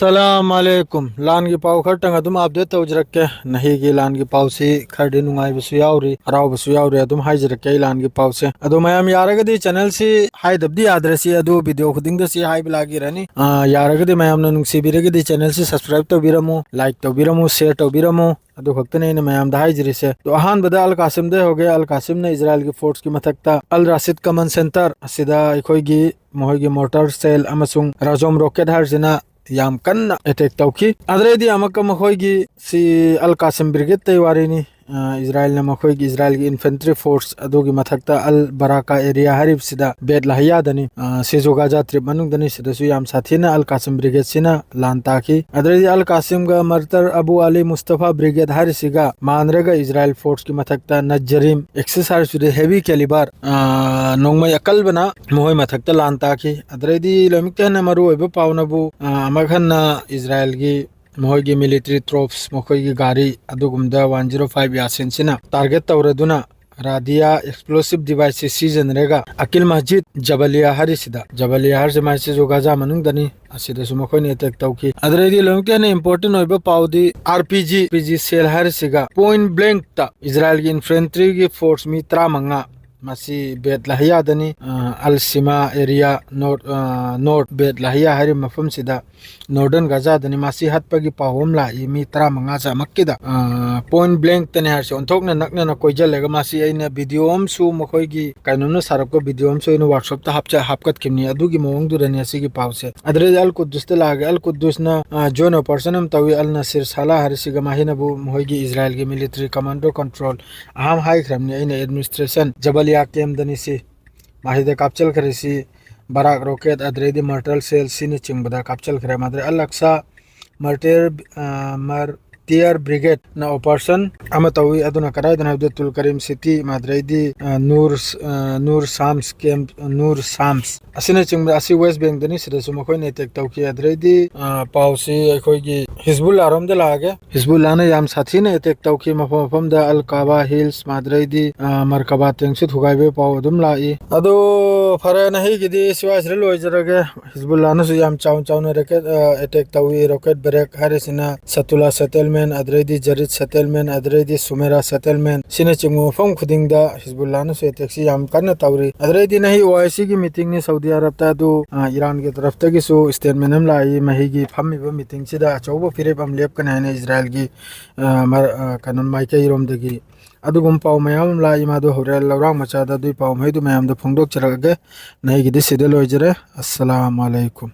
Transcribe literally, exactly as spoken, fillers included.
ꯁꯂꯥꯝ ꯑꯂꯩꯀꯨꯝ꯫ ꯂꯥꯟꯒꯤ ꯄꯥꯎ ꯈꯔꯇꯪ ꯑꯗꯨꯝ update ꯇꯧꯖꯔꯛꯀꯦ꯫ ꯅꯍꯤꯒꯤ ꯂꯥꯟꯒꯤ ꯄꯥꯎꯁꯤ ꯈꯔꯗꯤ ꯅꯨꯡꯉꯥꯏꯕꯁꯨ ꯌꯥꯎꯔꯤ, ꯍꯔꯥꯎꯕꯁꯨ ꯌꯥꯎꯔꯤ, ꯑꯗꯨꯝ ꯍꯥꯏꯖꯔꯛꯀꯦ ꯑꯩ ꯂꯥꯟꯒꯤ ꯄꯥꯎꯁꯦ꯫ ꯑꯗꯣ ꯃꯌꯥꯝ ꯌꯥꯔꯒꯗꯤ channelꯁꯤ ꯍꯥꯏꯗꯕꯗꯤ ꯌꯥꯗ꯭ꯔꯦ ꯁꯤ, ꯑꯗꯨ video ꯈꯨꯗꯤꯡꯗ ꯁꯤ ꯍꯥꯏꯕ ꯂꯥꯛꯏꯔꯅꯤ꯫ ꯑꯥ, ꯌꯥꯔꯒꯗꯤ ꯃꯌꯥꯝꯅ ꯅꯨꯡꯁꯤꯕꯤꯔꯒꯗꯤ channelꯁꯤ subscribe ꯇꯧꯕꯤꯔꯝꯃꯨ, like ꯇꯧꯕꯤꯔꯝꯃꯨ, share ꯇꯧꯕꯤꯔꯝꯃꯨ꯫ ꯑꯗꯨ ꯈꯛꯇꯅꯦ ꯑꯩꯅ ꯃꯌꯥꯝꯗ ꯍꯥꯏꯖꯔꯤꯁꯦ꯫ ꯑꯗꯣ ꯑꯍꯥꯟꯕꯗ ꯑꯜ ꯀꯥꯁꯤꯝꯗꯩ ꯍꯧꯒꯦ꯫ ꯑꯜ ꯀꯥꯁꯤꯝꯅ ꯏꯖꯔꯥꯏꯜꯒꯤ forceꯀꯤ ꯃꯊꯛꯇ ꯑꯜ ꯔꯥꯁꯤꯗ command center ꯑꯁꯤꯗ ꯑꯩꯈꯣꯏꯒꯤ ꯃꯈꯣꯏꯒꯤ mortar shell ꯑꯃꯁꯨꯡ ꯔꯥꯖꯣꯝ rocket ꯍꯥꯏꯔꯤꯁꯤꯅ ꯌꯥꯝ ꯀꯟꯅ attack ꯇꯧꯈꯤ꯫ ꯑꯗꯨꯗꯩꯗꯤ ꯑꯃꯨꯛꯀ ꯃꯈꯣꯏꯒꯤ ꯁꯤ ꯑꯜ ꯀꯥꯁꯤꯝ brigadeꯇꯩ ꯋꯥꯔꯤꯅꯤ꯫ ꯑ, ꯏꯖꯔꯥꯏꯜꯅ ꯃꯈꯣꯏꯒꯤ ꯏꯖꯔꯥꯏꯜꯒꯤ infantry force ꯑꯗꯨꯒꯤ ꯃꯊꯛꯇ ꯑꯜ ꯕꯔꯥꯀꯥ area ꯍꯥꯏꯔꯤꯕꯁꯤꯗ ꯕꯦꯠ ꯂꯍꯌꯥꯗꯅꯤ, ꯑ, ꯁꯤꯖꯣ ꯒꯥꯖꯥ strip ꯃꯅꯨꯡꯗꯅꯤ꯫ ꯁꯤꯗꯁꯨ ꯌꯥꯝ ꯁꯥꯊꯤꯅ ꯑꯜ ꯀꯥꯁꯤꯝ brigadeꯁꯤꯅ ꯂꯥꯟ ꯇꯥꯈꯤ꯫ ꯑꯗꯨꯗꯩꯗꯤ ꯑꯜ ꯀꯥꯁꯤꯝꯒ ꯃꯔꯇꯔ ꯑꯕꯨ ꯑꯂꯤ ꯃꯨꯁꯇꯐꯥ brigade ꯍꯥꯏꯔꯤꯁꯤꯒ ꯃꯥꯟꯅꯔꯒ ꯏꯖꯔꯥꯏꯜ forceꯀꯤ ꯃꯊꯛꯇ ꯅꯖꯔꯤꯝ Axis ꯍꯥꯏꯔꯤꯁꯤꯗ heavy caliber, ꯑ, ꯅꯣꯡꯃꯩ ꯑꯀꯜꯕꯅ ꯃꯈꯣꯏ ꯃꯊꯛꯇ ꯂꯥꯟ ꯇꯥꯈꯤ꯫ ꯑꯗꯨꯗꯩꯗꯤ ꯂꯣꯏꯅꯃꯛꯇ ꯍꯦꯟꯅ ꯃꯔꯨ ꯑꯣꯏꯕ ꯄꯥꯎꯅꯕꯨ, ꯑ, ꯑꯃꯨꯛ ꯍꯟꯅ ꯏꯖꯔꯥꯏꯜꯒꯤ ꯃꯈꯣꯏꯒꯤ military trops, ꯃꯈꯣꯏꯒꯤ ꯒꯥꯔꯤ ꯑꯗꯨꯒꯨꯝꯕꯗ one zero five Yasinꯁꯤꯅ target ꯇꯧꯔꯗꯨꯅ ꯔꯥꯗꯤꯌꯥ explosive deviceꯁꯤ ꯁꯤꯖꯤꯟꯅꯔꯒ ꯑꯀꯤꯜ ꯃꯁꯖꯤꯗ ꯖꯕꯂꯤꯌꯥ ꯍꯥꯏꯔꯤꯁꯤꯗ, ꯖꯕꯂꯤꯌꯥ ꯍꯥꯏꯔꯤꯁꯤ ꯃꯥꯏꯁꯤꯁꯨ ꯒꯥꯖꯥ ꯃꯅꯨꯡꯗꯅꯤ, ꯑꯁꯤꯗꯁꯨ ꯃꯈꯣꯏꯅ attack ꯇꯧꯈꯤ꯫ ꯑꯗꯨꯗꯩꯗꯤ ꯂꯣꯏꯅꯃꯛꯇ ꯍꯦꯟꯅ important ꯑꯣꯏꯕ ꯄꯥꯎꯗꯤ R P G, R P G shell ꯍꯥꯏꯔꯤꯁꯤꯒ point blankꯇ ꯏꯖꯔꯥꯏꯜꯒꯤ infantryꯒꯤ force ꯃꯤ ꯇꯔꯥꯃꯉꯥ ꯃꯁꯤ ꯕꯦꯠ ꯂꯍꯌꯥꯗꯅꯤ, ꯑ, ꯑꯜ ꯁꯤꯃꯥ area, north, ꯑ, north ꯕꯦꯠ ꯂꯍꯌꯥ ꯍꯥꯏꯔꯤꯕ ꯃꯐꯝꯁꯤꯗ northern ꯒꯥꯖꯥꯗꯅꯤ꯫ ꯃꯁꯤ ꯍꯥꯠꯄꯒꯤ ꯄꯥꯎ ꯑꯃ ꯂꯥꯛꯏ, ꯃꯤ ꯇꯔꯥꯃꯉꯥ ꯆꯥꯃꯛꯀꯤꯗ꯫ ꯑ, point blankꯇꯅꯤ ꯍꯥꯏꯔꯁꯤ, ꯑꯣꯟꯊꯣꯛꯅ ꯅꯛꯅꯅ ꯀꯣꯏꯁꯤꯜꯂꯒ ꯃꯁꯤ ꯑꯩꯅ video ꯑꯃꯁꯨ, ꯃꯈꯣꯏꯒꯤ ꯀꯩꯅꯣꯝꯅ ꯁꯥꯔꯛꯄ video ꯑꯃꯁꯨ ꯑꯩꯅ WhatsAppꯇ ꯍꯥꯞꯆ-, ꯍꯥꯞꯀꯠꯈꯤꯕꯅꯤ, ꯑꯗꯨꯒꯤ ꯃꯑꯣꯡꯗꯨꯗꯅꯤ ꯑꯁꯤꯒꯤ ꯄꯥꯎꯁꯦ꯫ ꯑꯗꯨꯗꯩꯗꯤ ꯑꯜ ꯀꯨꯗꯨꯁꯇ ꯂꯥꯛꯑꯒꯦ꯫ ꯑꯜ ꯀꯨꯗꯨꯁꯅ, ꯑ, joint operation ꯑꯃ ꯇꯧꯏ꯫ ꯑꯜ ꯅꯁꯤꯔ ꯁꯥꯂꯥ ꯍꯥꯏꯔꯤꯁꯤꯒ ꯃꯥꯍꯤꯅꯕꯨ ꯃꯈꯣꯏꯒꯤ ꯏꯖꯔꯥꯏꯜꯒꯤ military commando control ꯑꯍꯥꯟꯕ ꯍꯥꯏꯈ꯭ꯔꯕꯅꯤ ꯑꯩꯅ, administration ꯖꯕꯂꯤꯌꯥ campꯗꯅꯤ ꯁꯤ꯫ ꯃꯁꯤꯗ ꯀꯥꯞꯆꯤꯟꯈ꯭ꯔꯦ ꯁꯤ꯫ ꯕꯔꯥꯛ rocket, ꯑꯗꯨꯗꯩꯗꯤ mortar shell ꯁꯤꯅꯆꯤꯡꯕꯗ ꯀꯥꯞꯆꯤꯟꯈ꯭ꯔꯦ꯫ ꯃꯗꯨꯗꯩ ꯑꯜ ꯑꯛꯁꯥ martyr, ꯑ, martyr brigadeꯅ operation ꯑꯃ ꯇꯧꯏ꯫ ꯑꯗꯨꯅ ꯀꯗꯥꯏꯗꯅꯣ ꯍꯥꯏꯕꯗ ꯇꯨꯜ ꯀꯔꯤꯝ city, ꯃꯗꯨꯗꯩꯗꯤ, ꯑ, ꯅꯨꯔ, ꯑ, ꯅꯨꯔ ꯁꯥꯝꯁ camp, ꯅꯨꯔ ꯁꯥꯝꯁ ꯑꯁꯤꯅꯆꯤꯡꯕ ꯑꯁꯤ West Bankꯗꯅꯤ꯫ ꯁꯤꯗꯁꯨ ꯃꯈꯣꯏꯅ attack ꯇꯧꯈꯤ꯫ ꯑꯗꯨꯗꯩꯗꯤ, ꯑ, ꯄꯥꯎꯁꯤ ꯑꯩꯈꯣꯏꯒꯤ ꯍꯤꯖꯕꯨꯜꯂꯥꯔꯣꯝꯗ ꯂꯥꯛꯑꯒꯦ꯫ ꯍꯤꯖꯕꯨꯜꯂꯥꯅ ꯌꯥꯝ ꯁꯥꯊꯤꯅ attack ꯇꯧꯈꯤ ꯃꯐꯝ ꯃꯐꯝꯗ꯫ ꯑꯜ ꯀꯥꯕꯥ Hills, ꯃꯗꯨꯗꯩꯗꯤ, ꯑ, ꯃꯔꯀꯕꯥ tanksꯁꯨ ꯊꯨꯒꯥꯏꯕꯒꯤ ꯄꯥꯎ ꯑꯗꯨꯝ ꯂꯥꯛꯏ꯫ ꯑꯗꯣ ꯑꯣ, ꯐꯔꯦ, ꯅꯍꯩꯒꯤꯗꯤ ꯁ꯭ꯋꯥꯏꯁꯤꯗ ꯂꯣꯏꯖꯔꯒꯦ꯫ ꯍꯤꯖꯕꯨꯜꯂꯥꯅꯁꯨ ꯌꯥꯝ ꯆꯥꯎꯅ ꯆꯥꯎꯅ ꯔꯣꯀꯦꯠ, ꯑ, ꯑꯦꯇꯦꯛ ꯇꯧꯏ꯫ ꯔꯣꯀꯦꯠ ꯕ꯭ꯔꯦꯛ ꯍꯥꯏꯔꯤꯁꯤꯅ ꯁꯇꯨꯂꯥ ꯁꯦꯇꯜꯃꯦꯟ, ꯑꯗꯨꯗꯩꯗꯤ ꯖꯔꯤꯠ ꯁꯦꯇꯜꯃꯦꯟ, ꯑꯗꯨꯗꯩꯗꯤ ꯁꯨꯃꯦꯔꯥ ꯁꯦꯇꯜꯃꯦꯟ, ꯁꯤꯅꯆꯤꯡꯕ ꯃꯐꯝ ꯈꯨꯗꯤꯡꯗ ꯍꯤꯖꯕꯨꯜꯂꯥꯅꯁꯨ ꯑꯦꯇꯦꯛꯁꯤ ꯌꯥꯝ ꯀꯟꯅ ꯇꯧꯔꯤ꯫ ꯑꯗꯨꯗꯩꯗꯤ ꯅꯍꯩ ꯑꯣ ꯑꯥꯏ ꯁꯤꯒꯤ ꯃꯤꯇꯤꯡꯅꯤ ꯁꯥꯎꯗꯤ ꯑꯔꯕꯇ, ꯑꯗꯨ, ꯑ, ꯏꯔꯥꯟꯒꯤ ꯇꯔꯐꯇꯒꯤꯁꯨ ꯁ꯭ꯇꯦꯠꯃꯦꯟ ꯑꯃ ꯂꯥꯛꯏ, ꯃꯍꯩꯒꯤ ꯐꯝꯃꯤꯕ ꯃꯤꯇꯤꯡꯁꯤꯗ ꯑꯆꯧꯕ ꯐꯤꯔꯦꯞ ꯑꯃ ꯂꯦꯞꯀꯅꯤ ꯍꯥꯏꯅ ꯏꯖꯔꯥꯏꯜꯒꯤ, ꯑ, ꯃꯔ-, ꯑ, ꯀꯩꯅꯣ, ꯃꯥꯏꯀꯩꯔꯣꯝꯗꯒꯤ꯫ ꯑꯗꯨꯒꯨꯝꯕ ꯄꯥꯎ ꯃꯌꯥꯝ ꯑꯃ ꯂꯥꯛꯏ, ꯃꯗꯨ ꯍꯣꯔꯦꯟ ꯂꯧꯔꯥꯡ ꯃꯆꯥꯗ ꯑꯗꯨꯒꯤ ꯄꯥꯎ ꯃꯍꯩꯗꯨ ꯃꯌꯥꯝꯗ ꯐꯣꯡꯗꯣꯛꯆꯔꯛꯑꯒꯦ꯫ ꯅꯍꯩꯒꯤꯗꯤ ꯁꯤꯗ ꯂꯣꯏꯖꯔꯦ꯫ ꯑꯁꯁꯂꯥꯃꯨ ꯑꯂꯩꯀꯨꯝ꯫